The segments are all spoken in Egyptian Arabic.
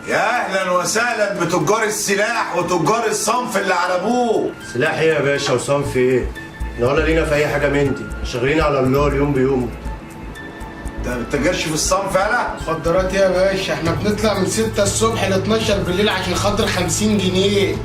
يا اهلا وسهلا بتجار السلاح وتجار الصنف اللي على ابوه. سلاح ايه يا باشا وصنف ايه؟ احنا ولا لينا في اي حاجة من دي، شغالين على الله اليوم بيومه. انت ما بتتاجرش في الصنف يالا؟ مخدرات يا باشا، احنا بنطلع من 6 الصبح ل 12 بالليل عشان خاطر 50 جنيه.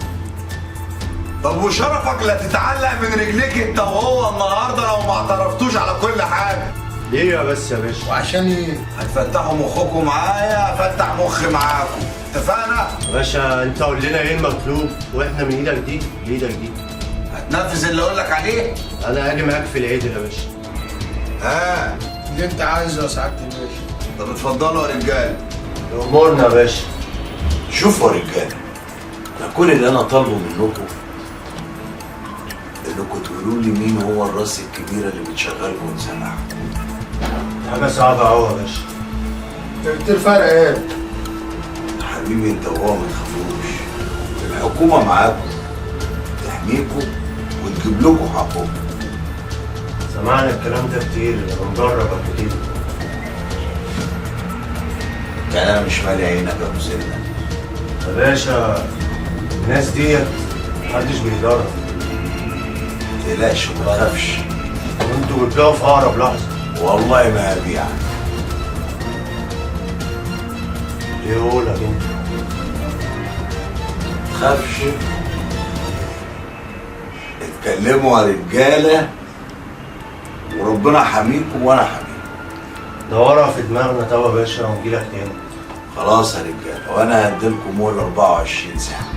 طب وشرفك لا تتعلق من رجليك انت وهو النهارده لو ما اعترفتوش على كل حاجة. ليه يا بس يا باشا؟ وعشان ايه؟ هتفتحوا مخكم معايا افتح مخي معاكم، اتفقنا؟ يا باشا انت قول لنا ايه المطلوب واحنا من ايدك دي لايدك دي. هتنفذ اللي اقول لك عليه؟ انا هاجي معاك في العيد يا باشا. ها اللي انت عايزه يا سعادة الباشا. طب اتفضلوا يا رجاله. امورنا يا باشا. شوفوا يا رجاله، انا كل اللي انا طالبه منكم انكم تقولوا لي مين هو الراس الكبيرة اللي بتشغلكم وتسلحكم. حاجة صعبة قوي يا باشا. انت بترفع ايه؟ حبيبي انت وهو ما تخافوش، الحكومة معاكم تحميكم وتجيب لكم حقكم. سمعنا الكلام ده كتير، بنجرب قبل كده. يعني انا مش مالي عينك يا ابو سنة. يا باشا الناس ديت محدش بيقدرها. ما تقلقش وما تخافش. وانتوا بتبيعوا في اقرب لحظة. والله ما هبيعك. ايه قولك انت؟ ما تخافش. اتكلموا يا رجاله وربنا حميكم وانا حميكم. دورها في دماغنا طب يا باشا ونجيلك تاني. خلاص يا رجاله، وانا هديلكم مهله 24 ساعة.